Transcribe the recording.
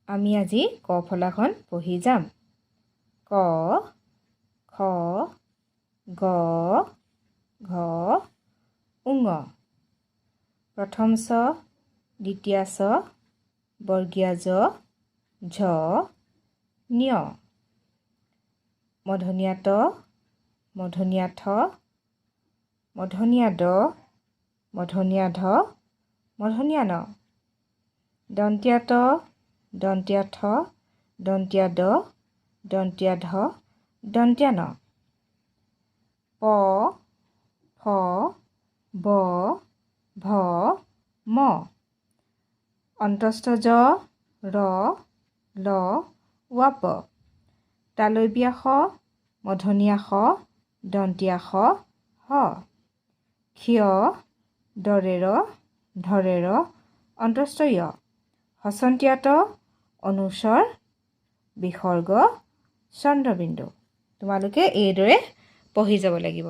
আমি আজি ক ফলাখন পঢ়ি যাম। ক, খ, গ, ঘ, ঙ। প্ৰথম চ, দ্বিতীয় চ, বৰ্গীয়া জ, ঝ, ঞ। মূৰ্ধন্য ট, মূৰ্ধন্য ঠ, মূৰ্ধন্য ড, মূৰ্ধন্য ধ, মূৰ্ধন্য ণ। দন্তীয়া ত, দন্তীয়া থ, দন্তীয়া দ, দন্তীয়া ধ, দন্তীয়া ন। প, ফ, ব, ভ, ম। অন্তস্থ জ, ৰ, ল, ৱ, প। তালব্য শ, মূৰ্ধন্য ষ, দন্তীয়া স, হ। ক্ষীয়, দৰে ৰ, ধৰে ৰ, অন্তস্থ য়। হচন্তীয়া ত, অনুস্বৰ, বিসৰ্গ, চন্দ্ৰবিন্দু। তোমালোকে এইদৰে পঢ়ি যাব লাগিব।